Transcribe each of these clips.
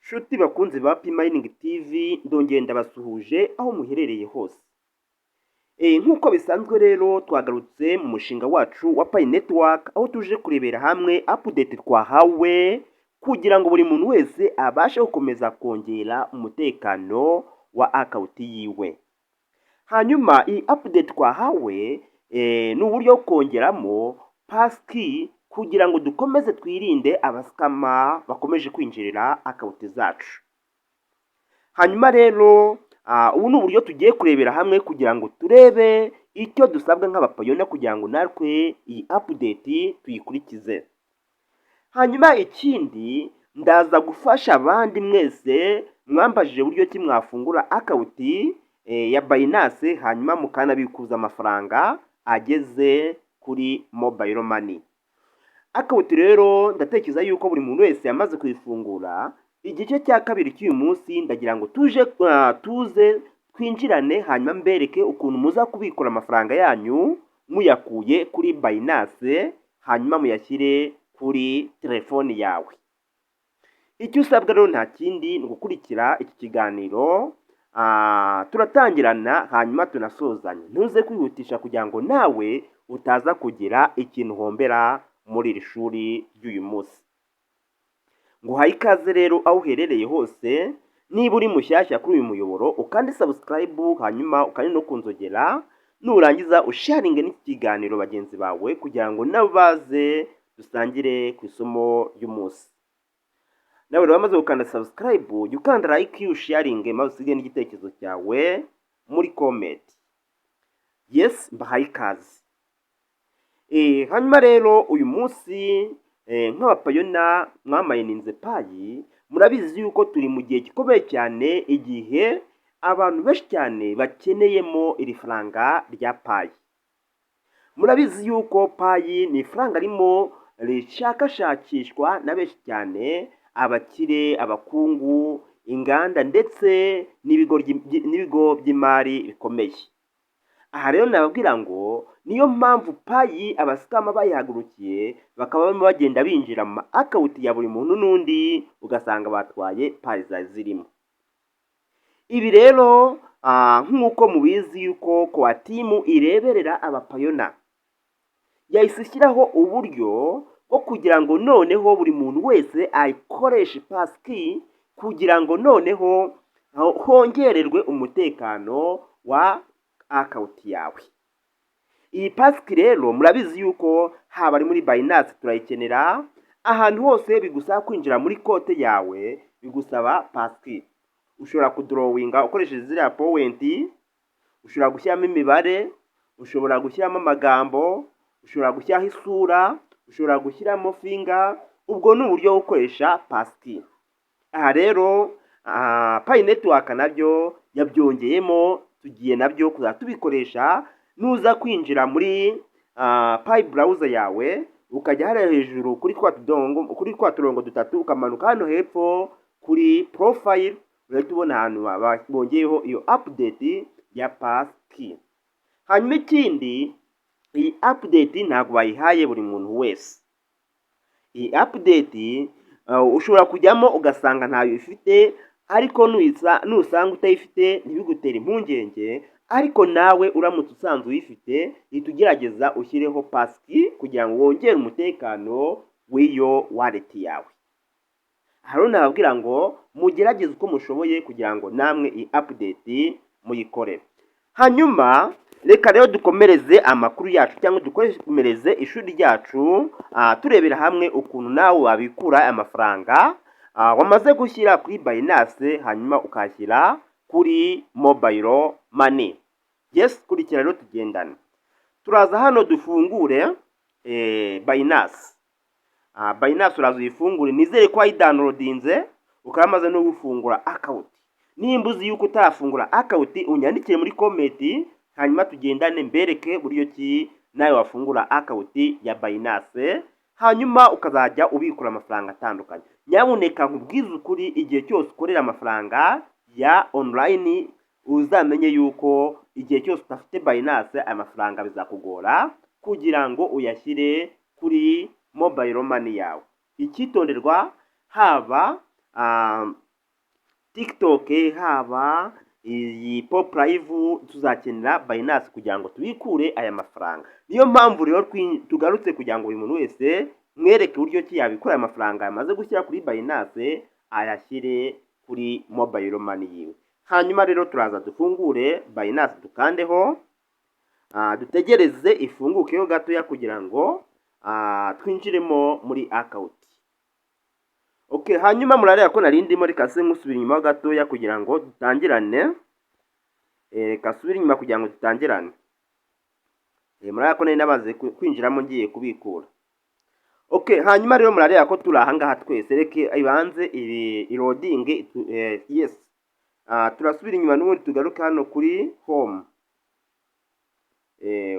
Nshuti bakunzi ba Pi Mining TV, ndongeye ndabasuhuje aho muherereye hose. Nk'uko bisanzwe rero, twagarutse mu mushinga wacu wa Pi Network, aho tuje kurebera hamwe update twahawe kugira ngo buri muntu wese abashe gukomeza kongera umutekano wa account yiwe. Hanyuma iyi update twahawe ni uburyo bwo kongeramo passkey kugira ngo dukomeze twirinde abascammer bakomeje kwinjirira account zacu. Hanyuma rero ubu ni uburyo tugiye kurebera hamwe kugira ngo turebe icyo dusabwa nk'abapioneer kugira ngo natwe iyi update tuyikurikize. Hanyuma ikindi, ndaza gufasha abandi mwese mwambajije uburyo ki mwafungura account ya Binance, hanyuma mukanabikuza amafaranga ageze kuri mobile money. Account rero ndatekereza yuko buri muntu wese yamaze kuyifungura. Igice cya kabiri cy'uyu munsi ndagira ngo tuje tuze twinjirane, hanyuma mbereke ukuntu muza kubikura amafaranga yanyu muyakuye kuri Binance, hanyuma muyashyire kuri telefoni yawe. Icyo usabwa rero nta kindi, ni ugukurikira iki kiganiro. Turatangirana hanyuma tunasozanya. Ntuze kwihutisha kugira ngo nawe utaza kugira ikintu uhombera muri iri shuri ry'uyu munsi. Nguhaye ikaze rero aho uherereye hose. Niba uri mushyashya kuri uyu muyoboro, ukande subscribe, hanyuma ukande no kunzogera. Nurangiza usharinge n'iki kiganiro bagenzi bawe kugira ngo nabo baze dusangire ku isomo ry'umunsi. Nawe rero wamaze gukanda subscribe, jya ukanda like, usharinge, maze usige n'igitekerezo cyawe muri comment. Yes, mbahaye ikaze. Hanyuma rero uyu munsi, nk'abapioneer mwamayininze Pi, murabizi yuko turi mu gihe gikomeye cyane, igihe abantu benshi cyane bakeneyemo iri faranga rya Pi. Murabizi yuko Pi ni ifaranga ririmo rishakashakishwa na benshi cyane, abakire, abakungu, inganda ndetse n'ibigo by'imari bikomeye. Aha rero nababwira ngo niyo mpamvu Pi abascammer bayihagurukiye, bakaba barimo bagenda binjira mu ma account ya buri muntu n'undi, ugasanga batwaye Pi zari zirimo. Ibi rero, nk'uko mubizi yuko Core Team ireberera abapioneer, yahise ishyiraho uburyo bwo kugira ngo noneho buri muntu wese ayikoreshe passkey, kugira ngo noneho hongererwe umutekano wa account yawe. Iyi passkey rero murabizi yuko haba ari muri Binance turayikenera, ahantu hose bigusaba kwinjira muri konti yawe bigusaba passkey. Ushobora kudorowinga ukoresheje ziriya point, ushobora gushyiramo imibare, ushobora gushyiramo amagambo, ushobora gushyiraho isura, ushobora gushyiramo finger. Ubwo ni uburyo bwo gukoresha passkey. Aha rero Pi Network nabyo yabyongeyemo, tugiye nabyo kuzajya tubikoresha. Nuza kwinjira muri Pi Browser yawe, ukajya hariya hejuru kuri twa tudongo, kuri twa turongo dutatu, ukamanuka hano hepfo kuri profile, urahita ubona ahantu bongeyeho iyo update ya passkey. Hanyuma ikindi, iyi update ntabwo bayihaye buri muntu wese. Iyi update ushobora kujyamo ugasanga ntayo ifite, ariko nusanga utayifite ntibigutere impungenge. Ariko nawe uramutse usanzwe uyifite, hita ugerageza ushyireho passkey kugira ngo wongere umutekano w'iyo wallet yawe. Aha rero nababwira ngo mugerageze uko mushoboye kugira ngo namwe iyi update muyikore. Hanyuma reka rero dukomereze amakuru yacu, cyangwa dukomereze ishuri ryacu, turebera hamwe ukuntu nawe wabikura amafaranga wamaze gushyira kuri Binance, hanyuma ukayashyira kuri mobile money. Yes, kurikira rero tugendane. Turaza hano dufungure Binance. Binance uraza uyifungure. Nizere ko wayidownloadinze, ukaba wamaze no gufungura account. Nimba uzi yuko utarafungura account, unyandikire muri comment, hanyuma tugendane mbereke buryo ki nawe wafungura account ya Binance, hanyuma ukazajya ubikura amafaranga atandukanye. Nyabuneka nkubwize ukuri, igihe cyose ukorera amafaranga ya online, uzamenye yuko igihe cyose udafite Binance, aya mafaranga bizakugora kugira ngo uyashyire kuri mobile money yawe. Icyitonderwa, haba TikTok, haba iyi Pop Live, tuzakenera Binance kugira ngo tubikure aya mafaranga. Niyo mpamvu rero tugarutse kugira ngo buri muntu wese mwereke uburyo ki yabikura aya mafaranga yamaze gushyira kuri Binance, ayashyire kuri mobile money yiwe. Hanyuma rero turaza dufungure Binance, dukandeho, dutegereze ifungukeho gatoya kugira ngo twinjiremo muri account. Okay, hanyuma murareba ko nari ndimo. Reka se nkusubira inyuma gatoya kugira ngo dutangirane. Reka subire inyuma kugira ngo dutangirane. Murareba ko nari namaze kwinjiramo, ngiye kubikura. Okay, hanyuma rero murareba ko turi ahangaha twese. Reka ibanze ibi iloading. Yes, turasubira inyuma n'ubundi, tugaruke hano kuri home.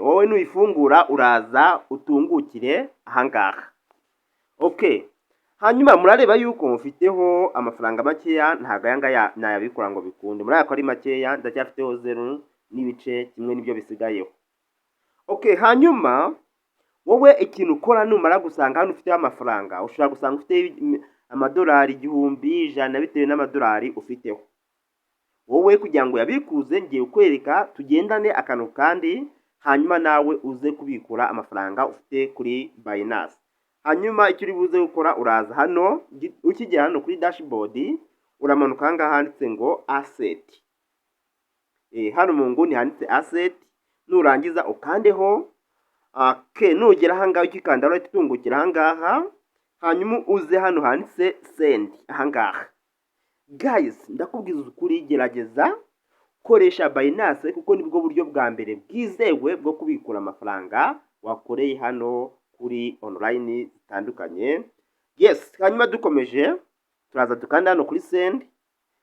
Wowe nuyifungura uraza utungukire ahangaha. Okay, hanyuma murareba yuko mufiteho amafaranga makeya. Ntabwo aya ngaya nayabikora ngo bikunde. Murareba ko ari makeya, ndacyafiteho 0.1, nibyo bisigayeho. Okay, hanyuma wowe ikintu ukora numara gusanga hano ufiteho amafaranga, ushobora gusanga ufite amadolari 1000, 100, bitewe n'amadolari ufiteho wowe. Kugira ngo uyabikuze, ngiye kukwereka, tugendane akantu kandi, hanyuma nawe uze kubikura amafaranga ufite kuri Binance. Hanyuma icyo uri buze gukora, uraza hano. Ukigera hano kuri dashboard, uramanuka aha ngaha handitse ngo asset. Hano mu nguni handitse asset, nurangiza ukandeho. Okay, nugera aha ngaha, ukikanda urahita utungukira aha ngaha, hanyuma uze hano handitse send aha ngaha. Guys, ndakubwiza ukuri, gerageza koresha Binance kuko nibwo buryo bwa mbere bwizewe bwo kubikura amafaranga wakoreye hano kuri online zitandukanye. Yes, hanyuma dukomeje, turaza dukanda hano kuri send.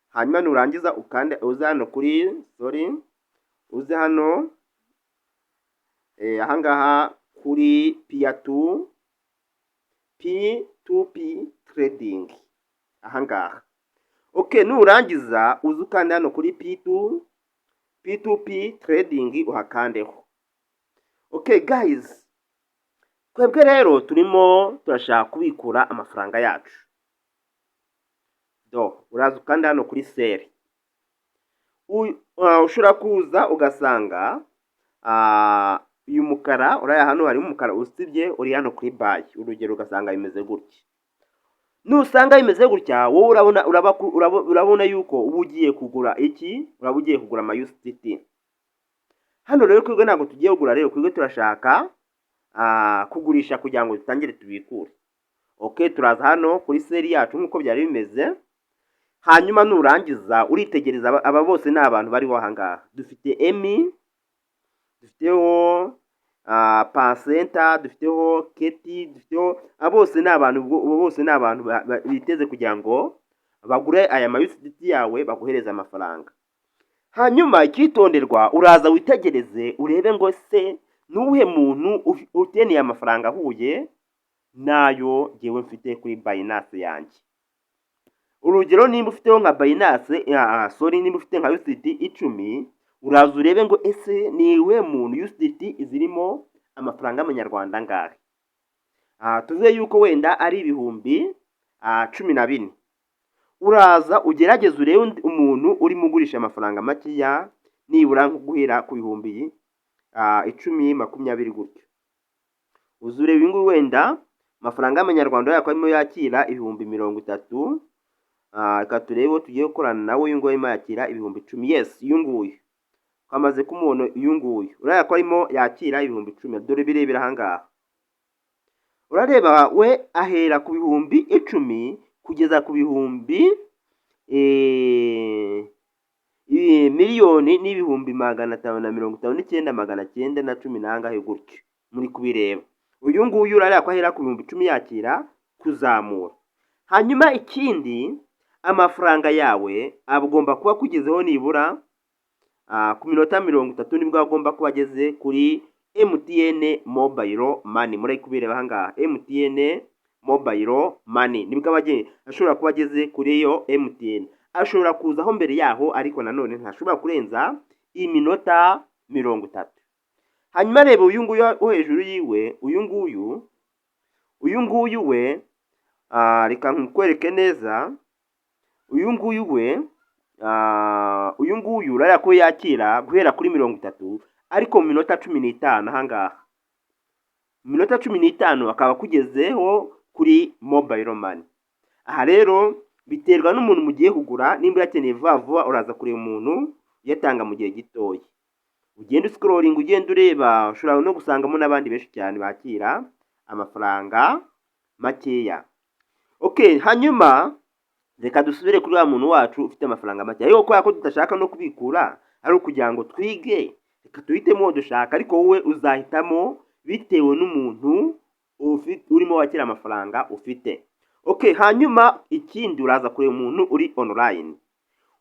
Hanyuma nurangiza ukande, uze hano kuri, sorry, uze hano ahangaha kuri peer to P2P trading ahangaha. Okay, nurangiza uze ukanda hano kuri P2 P2P trading, uhakandeho. Okay guys, twebwe rero turimo turashaka kubikura amafaranga yacu. Do uraza ukanda hano kuri sell. Ushobora kuza ugasanga uyu mukara uriya, hano harimo umukara usibye uri hano kuri buy, urugero ugasanga bimeze gutya. Nusanga bimeze gutya, wowe urabona yuko uba ugiye kugura iki? Uraba ugiye kugura ama USDT. Hano rero twebwe ntabwo tugiye kugura. Rero twebwe turashaka kugurisha kugira ngo dutangire tubikure. Okay, turaza hano kuri sell yacu nk'uko byari bimeze. Hanyuma nurangiza uritegereza, aba bose ni abantu bariho aha ngaha. Dufite Emi, dufiteho Pasenta, dufiteho Keti, dufiteho aba bose ni abantu. Abo bose ni abantu biteze kugira ngo bagure aya ma USDT yawe, baguhereze amafaranga. Hanyuma icyitonderwa, uraza witegereze urebe ngo se nuwuhe muntu ukeneye amafaranga ahuye n'ayo ngewe mfite kuri Binance yanjye? Urugero, nimba ufiteho nka Binance, sorry, nimba ufite nka USDT 10, uraza urebe ngo ese ni iwe muntu USDT zirimo amafaranga y'amanyarwanda angahe? Tuvuge yuko wenda ari 14,000. Uraza ugerageze urebe umuntu urimo ugurisha amafaranga makeya, nibura nko guhera ku bihumbi 10, 20 gutyo. Uza ureba uyu nguyu, wenda amafaranga y'amanyarwanda yako arimo yakira 30,000. Reka turebe uwo tugiye gukorana nawe. Uyu nguyu arimo yakira 10,000. Yes, uyu nguyu twamaze kumubona. Uyu nguyu urabona ko arimo yakira 10,000. Dore birebera aha ngaha, urareba we ahera ku 10,000 kugeza ku bihumbi 1,559,910 nangahe gutyo. Muri kubireba, uyu nguyu urareba ko ahera ku 10,000 yakira kuzamura. Hanyuma ikindi, amafaranga yawe agomba kuba akugezeho nibura ku minota 30, nibwo agomba kuba ageze kuri MTN Mobile Money. Muri kubireba aha ngaha, MTN Mobile Money, nibwo aba ashobora kuba ageze kuri iyo MTN. Ashobora kuzaho mbere yaho, ariko nanone ntashobora kurenza iminota 30. Hanyuma reba uyu nguyu wo hejuru yiwe, uyu nguyu we, reka nkwereke neza. Uyu nguyu we Uyu nguyu urareba ko yakira guhera kuri 30, ariko mu minota 15 ahangaha, mu minota 15 akaba akugezeho kuri mobile money. Aha rero biterwa n'umuntu mugiye kugura. Nimba uyakeneye vuba vuba, uraza kureba umuntu uyatanga mu gihe gitoya. Ugenda uscrollinga, ugenda ureba, ushobora no gusangamo n'abandi benshi cyane bakira amafaranga makeya. Okay, hanyuma reka dusubire kuri wa muntu wacu ufite amafaranga make. Ariko kubera ko tudashaka no kubikura, ari ukugira ngo twige, reka tuhitemo uwo dushaka. Ariko wowe uzahitamo bitewe n'umuntu urimo wakira amafaranga ufite. Okay, hanyuma ikindi, uraza kureba umuntu uri online.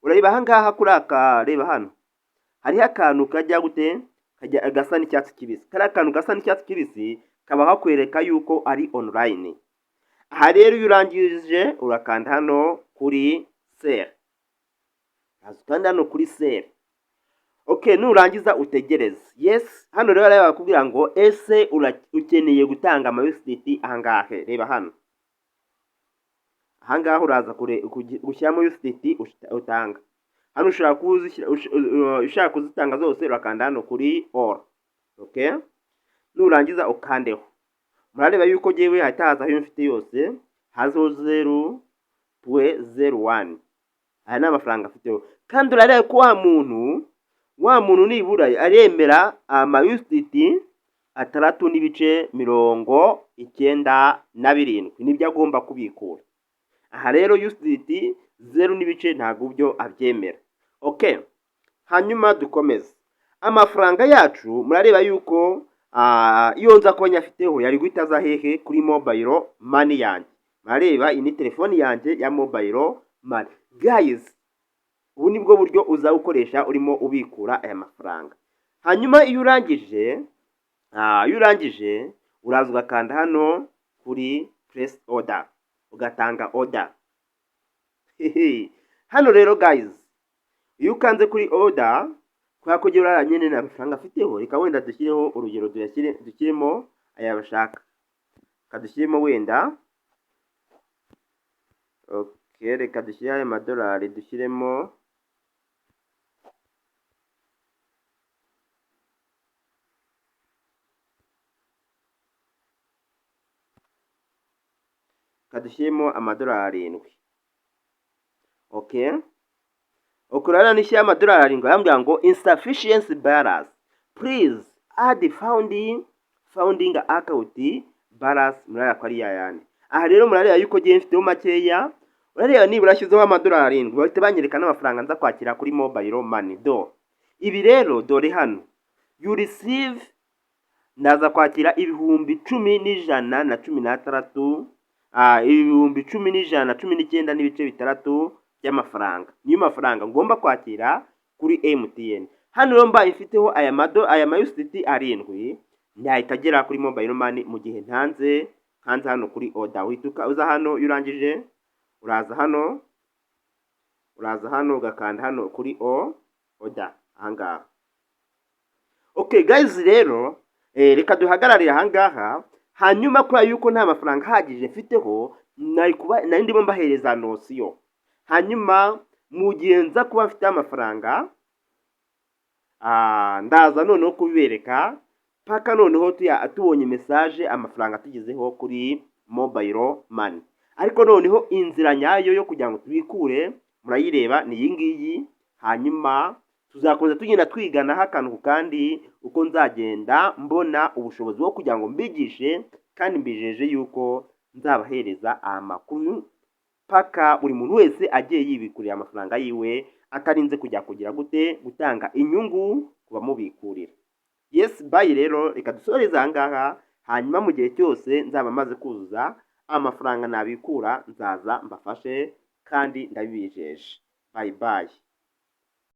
Urareba ahangaha kuri aka, reba hano hariho akantu kajya gute, kajya gasa n'icyatsi kibisi. Kariya kantu gasa n'icyatsi kibisi kaba kakwereka yuko ari online. Aha rero iyo urangije, urakanda hano kuri sell, ukanda hano kuri sell. Okay, nurangiza utegereze. Yes, hano rero bakubwira ngo ese ukeneye gutanga ama USDT ahangahe? Reba hano ahangaha, uraza gushyiramo USDT utanga. Hano ushobora kuzishyira, ushaka kuzitanga zose, urakanda hano kuri all. Okay, nurangiza ukandeho. Murareba yuko jyewe hahita hazaho iyo mfite yose, hazaho 0.01. Aya ni amafaranga afiteho. Kandi urareba ko wa muntu nibura aremera ama USDT 6.97, nibyo agomba kubikura. Aha rero USDT zeru n'ibice ntabwo byo abyemera. Okay, hanyuma dukomeze. Amafaranga yacu murareba yuko iyo nza kuba nyafiteho yari guhita aza hehe? Kuri mobile money yanjye. Murareba, iyi ni telefoni yanjye ya mobile money. Guys, ubu nibwo buryo uza gukoresha urimo ubikura aya mafaranga. Hanyuma iyo urangije uraza ugakanda hano kuri place order, ugatanga order. Hano rero guys, iyo ukanze kuri order, kubera ko uriya nyine nta mafaranga afiteho, reka wenda dushyireho urugero, duyashyire, dushyiremo aya bashaka. Reka dushyiremo wenda, okay, reka dushyire aya madolari, dushyiremo reka dushyiremo amadolari 7. Okay, urabona nishyira amadolari 7, arambwira ngo "Insufficient balance, please add funding account balance." Murareba ko ari yayandi. Aha rero murareba yuko ngiye mfiteho makeya. Urareba nibura ashyizeho amadolari 7, bahita banyereka n'amafaranga nza kwakira kuri mobile money. Do ibi rero, dore hano you receive, ndaza kwakira 10,116, 10,119.6 by'amafaranga. Niyo mafaranga ngomba kwakira kuri MTN. Hano rero mbaye mfiteho aya ma USDT 7, ntahita agera kuri mobile money mu gihe ntanze nkanze hano kuri order. Uhita uza hano, iyo urangije uraza hano ugakanda hano kuri order ahangaha. Okay guys, rero reka duhagararire ahangaha. Hanyuma kubera yuko nta mafaranga ahagije mfiteho, nari kuba nari ndimo mbahereza notion. Hanyuma mu gihe nza kuba mfite amafaranga, ndaza noneho kubibereka paka noneho tubonye message, amafaranga tugezeho kuri mobile money. Ariko noneho inzira nyayo yo kugira ngo tubikure murayireba, ni iyi ngiyi. Hanyuma tuzakomeza tugenda twiganaho akantu ku kandi uko nzagenda mbona ubushobozi bwo kugira ngo mbigishe. Kandi mbijeje yuko nzabahereza amakuru paka buri muntu wese agiye yibikurira amafaranga yiwe, atarinze kujya kugira gute, gutanga inyungu ku bamubikurira. Yes, bye. Rero reka dusoreze aha ngaha. Hanyuma mu gihe cyose nzaba maze kuzuza amafaranga nabikura, nzaza mbafashe kandi ndabibijeje. Bye bye.